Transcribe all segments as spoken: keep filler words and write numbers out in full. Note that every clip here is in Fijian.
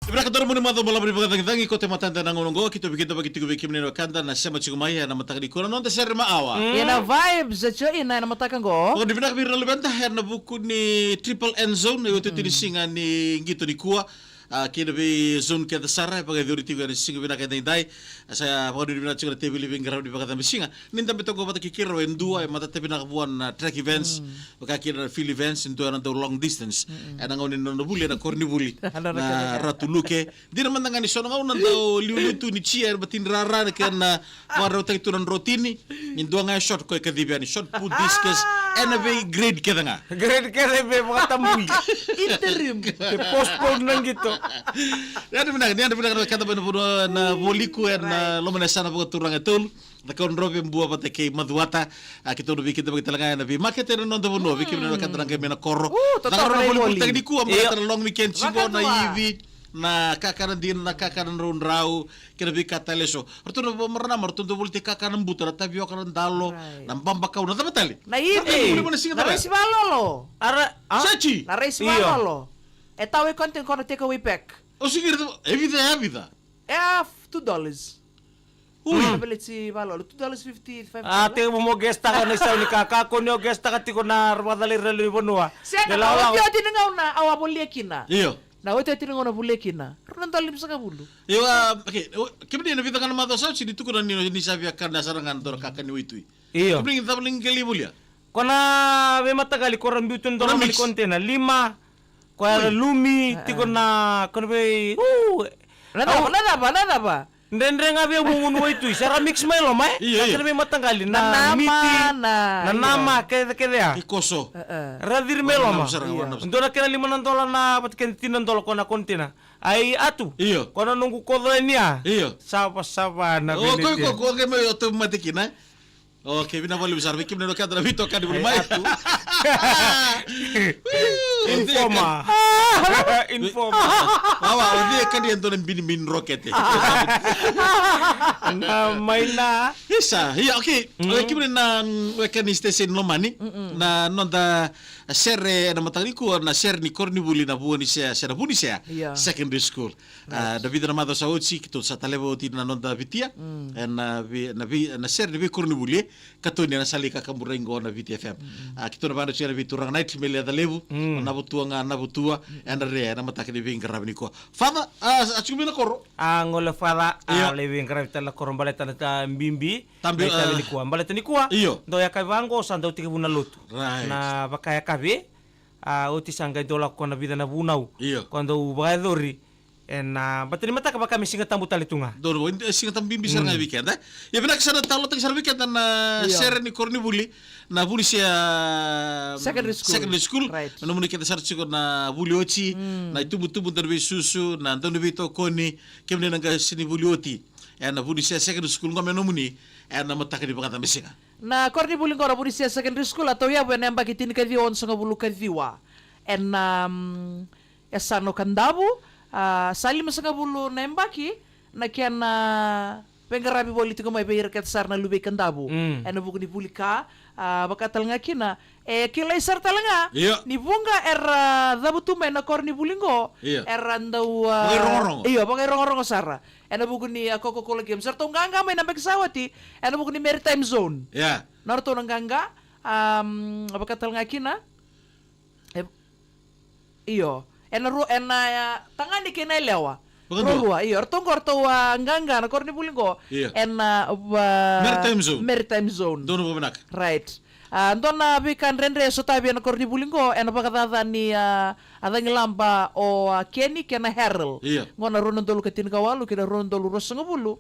Vinaka, dou muni macawa balavu ni vakacagicagi, koto e matada na gauna oqo, keitou veikidavaki tiko vei kemuni na wekada na sema tiko mai ena mataka nikua na noda sere ma awa. Mm. Ena vibes, e tiko ina ena mataka oqo. Vakadinadina vinaka vei ira na luveda ena vuku ni triple N zone, e otioti ni siga ni qito nikua. A, kei na vei zone kece sara, e vakayacori tiko ena siga vinaka edaidai. A, sa vakadinadina vinaka tiko na teveli veiqaravi ni vakacabesiga. Ni dabe toka vata kei keirau e dua, e matata vinaka vua na track events. Mm. Vaka kina na field events, e dua na dau long distance. Mm-mm. Ena gauna ni nona vuli, ena koronivuli. Na Ratu Luke. Ratu Luke. Dina mada ga ni so na gauna dau liuliu tu ni chia, e batini rara, na kena vakarautaki tu na drotini. Ni dua ga e shot ko e kacivi yani, shot put, discus, ena vei grade kece ga. Grade kece vei vakatabui. Interim. E postpone na qito. Ni yadra vinaka, ni yadra vinaka na wekada mai na vanua na Vualiku ena loma ni yasana vakaturaga e tolu. Cakaudrove, Bua vata kei Macuata. A, keitou na veikidavaki tale ga ena veimakete ena noda vanua, vei kemuni na wekada na qai mai na koro. Cakaudrove na voli. Cakaudrove na voli. Io. Baleta na long weekend tiko na ivi. Na kakana dina, na kakana draudrau, kei na veika tale eso. Ratou na vakamarama, ratou dau voliti kakana buta, na tavioka, na dalo, right, na babakau, na cava tale? Na ivi. Ratou na raisi vakalolo. Ara, a? Sechi. Na raisi vakalolo. E tau e container, ko na take away pack. O sigi ira, e vica, e vica? E a two dollars. Ui. Na veleti vakalolo, two dollars fifty, five dollars. A, tekivu mo guess taka na isau ni kaka, ko ni o guess taka tiko na vakacalai ira lewe ni vanua. Sega, na otioti ni gauna au a volia kina. Io. Na otioti ni gauna au volia kina. Rua na dola limasagavulu. Io, a, okay. Kemuni na vica ga na macawa sa oti ni tukuna ni, ni sa via kana sara ga na dua na kakana ni waitui. Io. Kemuni ni cava ni qai lai volia? Ko na veimataqali ko ra biu tu na dua na mix. Container lima. Ko ya na lumi, tiko na, ko na vei, u. Na cava, na cava, na cava? Dredre ga vei au mo gunu waitui, sa ra mix mai loma, e? Io, io. Sa kena veimataqali, na miti, na nama, kece, kece ya. Ke koso. Ra ciri mai loma. Dua na kena lima na dola na, vata kena tini na dola ko na container. Ai, Atu. Io. Ko na noqu koco yani ya. Io. Savasava na veneti. O, ko, ko, ko, ke mai o tauvimate kina, e? Okay, vinaka vakalevu sara vei kemuni na wekada na veitokani vuli mai. Atu. Informer. Informer. Wawa, o cei e kania e dua na binibini rokete? Na maina. Isa, ia, okay. Mm. Vei kemuni na, mm, weka ni station lomani. Mm-mm. Na noda sere ena mataka nikua, na sere ni koronivuli na Vunisea, se na Vunisea. Ia. Secondary School. A, na vica na macawa sa oti, keitou sa taleva oti na noda vitia. Mm. E na vi-, na vi-, na sere ni veikoronivuli, e, katoni ena sala i Kakaburaki qo na Viti F M. Mm. A, keitou na vakadreti ena veituraga na itri me leca levu, mm, na vutua ga, na vutua, mm, ena re, ena mataka ni veiqaravi nikua. Father, a, a tiko mai na koro? A, gole Father, a, ia, lai veiqaravi tale na koro baleta na ta bibi, tabi, na itavi, a, nikua. Baleta nikua, io, dau yakavi vaqo, sa dau tekivu na lotu. Right. Na vakayakavi, a, oti sa qai dau lako ko na vica na vunau. Io. Ko dau vakayacori, ena, a, bata ni mataka vaka me Siga Tabu tale tu ga. Donu, e, Siga Tabu bibi sara ga, mm, e weekend, e? Ia vinaka sara, talanoataki sara weekend na, ia, sere ni koronivuli, na Vunisea, mm, Secondary School. Secondary School. Right. Na nomuni kece sara tiko na vuli oti, mm, na itubutubu, dau ni veisusu, na dau ni veitokoni, kemuni na qasenivuli oti. Ena Vunisea Secondary School, qo me nomuni, ena mataka ni vakacabesiga. Na koronivuli qo na Vunisea Secondary School, a tauyavu ena yabaki tinikaciwa onosagavulu kaciwa. Ena, mm, yasana o Kadavu, a, sa limasagavulu na yabaki na kena veiqaravi voli tiko mai vei ira kece sara na luve i Kadavu. Mm. Ena vuku ni vuli ka, a, vaka tale ga kina, e kilai sara tale ga, ia, ni vuqa era cavutu mai na koronivuli qo, ia, era dau, a, vakairogorogo. Io, vakairogorogo sara. Ena vuku ni, a, Coca-Cola Games. Eratou qaqa mai na yabaki sa oti, ena vuku ni Maritime Zone. Ia. Na ratou na qaqa, am, vaka tale ga kina, E, io. Ena ru-, ena, e, tagane kei na yalewa. Vakadua. Ruarua, io. Ratou qo, ratou, a, qaqa na koronivuli qo. Io. Ena, a, va-, Maritime Zone. Maritime Zone. Donu vakavinaka. Right. A, dua na veika dredre e sotavi ena koronivuli qo, ena vakacaca ni, a, a cagilaba o, a, Kenny kei na Harold. Io. Qo na rua na udolu ka tinikawalu kei na rua na udolu ruasagavulu.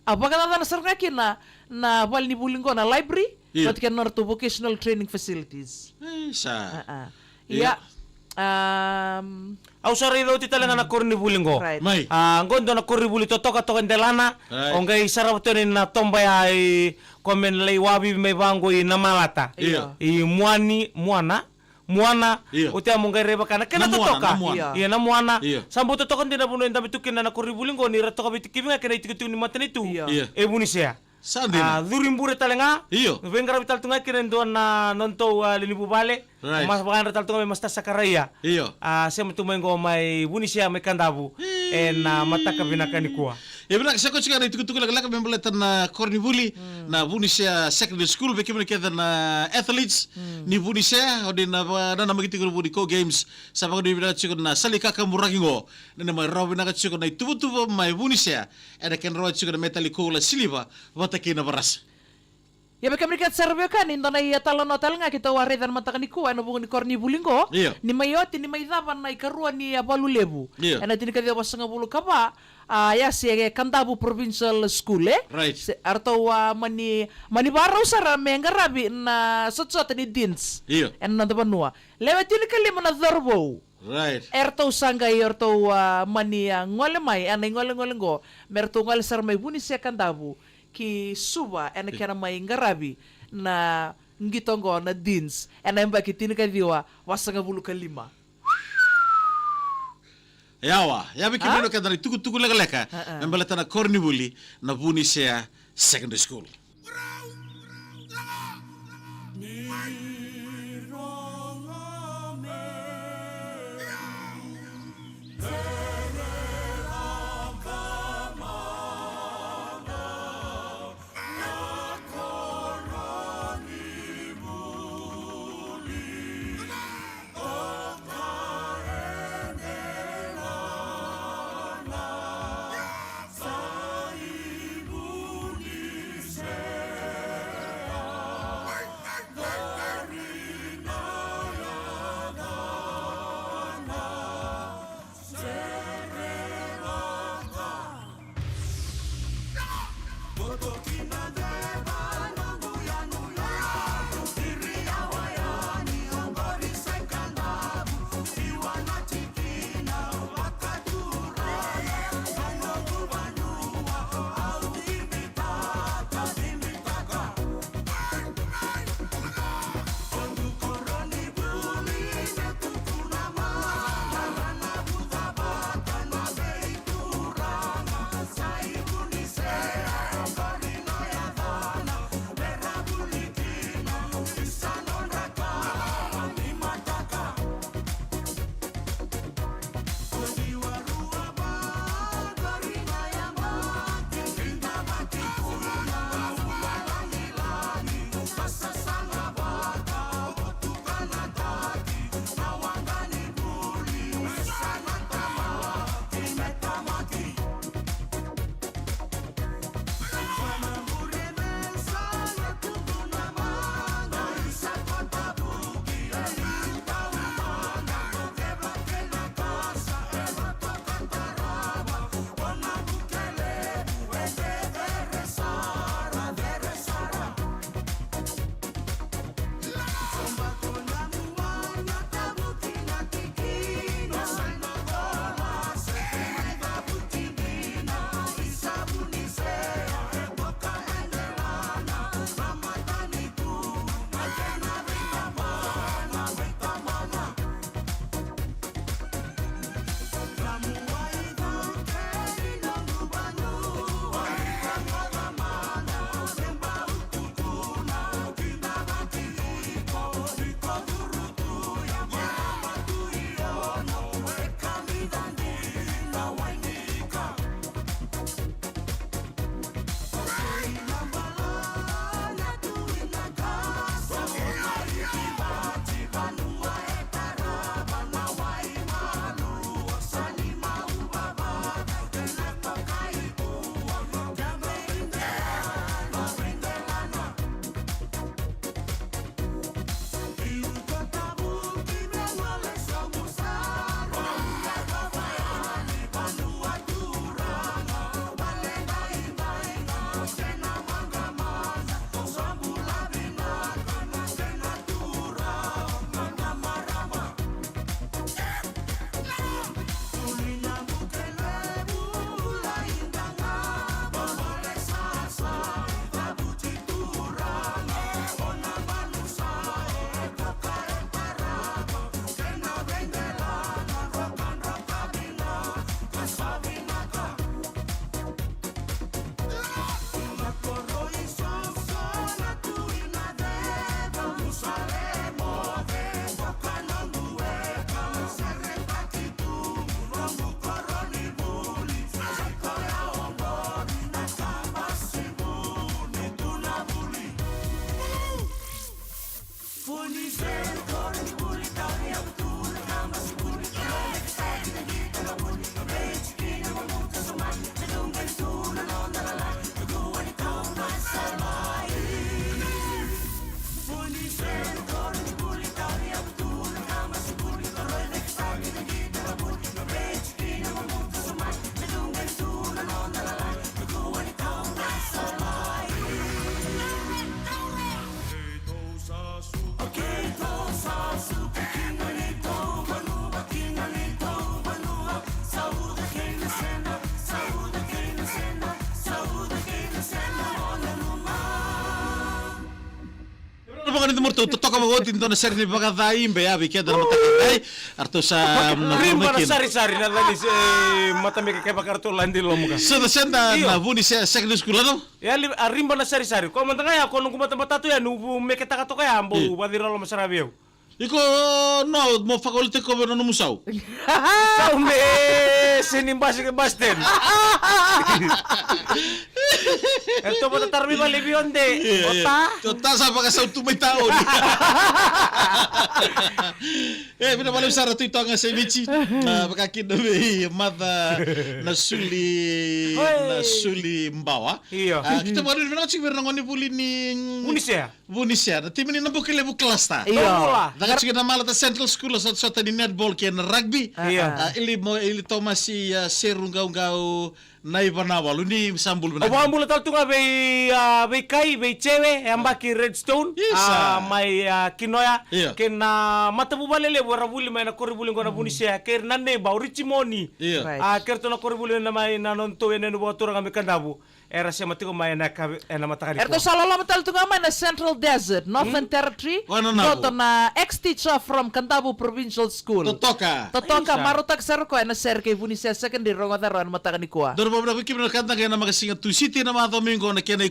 A vakacacana sara ga kina na valenivuli qo na library, io, vata kei na nodratou vocational training facilities. Isa. A, a. Ia. Ia. Am, au sa raica oti tale ga na koronivuli qo. Right. Mai. A, qo dua na koronivuli totoka toka e delana. Right. O qai sarava tu yani na toba ya i, ko me na lai wavivi mai vaqo i Namalata. Io. Io. I Muani, Muana. Muana, io, oti ya mo qai rai vaka na kena totoka. Na Muana, na Muana. Io. Ia, na Muana. Io. Sa bau totoka dina na vanua e dabe tu kina na koronivuli qo ni ra toka veitikivi ga kei na itikotiko ni matanitu. Io. Io. E Vunisea. Sa dina. A, curu i bure tale ga. Io. Veiqaravi tale tu ga kina e dua na nodatou, a, lewe ni vuvale. Right. Ma vakayadra tale tu ga mai Master Sakaraia. Io. A, sema tu mai qo mai Vunisea mai Kadavu. Ena mataka vinaka nikua. E vinaka, sa koya tiko na itukutuku lekaleka me baleta na koronivuli, mm, na Vunisea Secondary School, vei kemuni kece na athletes, mm, ni Vunisea, o ni na va-, nanamaki tiko na Vunico Games, sa vakanuinui vinaka tiko na sala ni kakaburaki qo, na, na mai rawa vinaka tiko na ituvatuva mai Vunisea, ena kena rawa tiko na metali koula, siliva, vata kei na varasa. Ia vei kemuni kece sara, veiwekani, dua na italanoa tale ga keitou a raica na mataka nikua ena vuku ni koronivuli qo. Io. Ni mai oti, ni mai cava na ikarua ni, a, valu levu. Io. Ena tinikaciwa vasagavulu ka va, a, ya se Kadavu Provincial School, e? Right. Se, eratou a mani, mani vakarau sara me qaravi na sotasota ni Deans. Io. Ena noda vanua. Lewe tinikalima na cauravou. Right. Eratou sa qai, eratou a mani, a, gole mai ena igolegole qo, me ratou gole sara mai Vunisea Kadavu ki Suva ena kena mai qaravi na qito qo na Deans ena yabaki tinikaciwa vasagavulu ka lima. Yawa, ya vei kemuni kece na itukutuku lekaleka, a, a, me baleta na koronivuli na Vunisea Secondary School. Ni maratou totoka vakaoti ni dua na sere ni vakacai be ya vei keda na mataka edai. Aratou sa, mm, riba na kina. Sarisari na cani se, e, matameke kevaka ratou lade i lomuka. So the sender, io, na Vunisea Secondary School, alo? E a li-, a riba na sarisari. Ko mada ga ya, ko noqu matamatatu ya, nu vu meke taka toka ya, bou, io, vacira loma sara vei au. Iko, no, mo fakaoli tiko vei na nomu sau. Sau me se ni basi ke basten. E to vata tara mi vale vi onde. Io, io. Ota. Ota sa vakasautu mai taoni. E, vina vale sara tu i toga se vici. Na vakakina vei maca na suli, oi, na suli bawa. Io. A, kita vale vina tiko vei na gone vuli ni Vunisea. Vunisea, na timi ni Nabukelevu Cluster. Io. Tomula. Caka tiko na Malata Central School, a sotasota ni netball kei na rugby. Io. A, Ili mo, Ili Tomasi, a, Seru Gaugau, na Ivanawalu, ni sa bula vinaka. Au vakabula tale tu ga vei, a, vei Kai, vei Cewe, e yabaki Redstone. Isa. A, mai, a, Kinoya. Io. Kei na matavuvale levu era vuli mai na koronivuli qo na Vunisea, kei na neiba, o Richimoni. Io. Right. A, kei ratou na koronivuli na mai na nodatou yanuyanu vakaturaga mai Kadavu. Era sema tiko mai ena ka-, ena mataka nikua. Eratou sa loloma tale tu ga mai na Central Desert, Northern Territory. Wana na. Koto na ex-teacher from Kadavu Provincial School. Totoka. Totoka, isa, marautaka sara o koya ena sere kei Vunisea Secondary, rogoca rawa ena mataka nikua. Dou na vakavinavinaka vei kemuni na ka da qai na makasiga Tusiti ena macawa mai qo na kena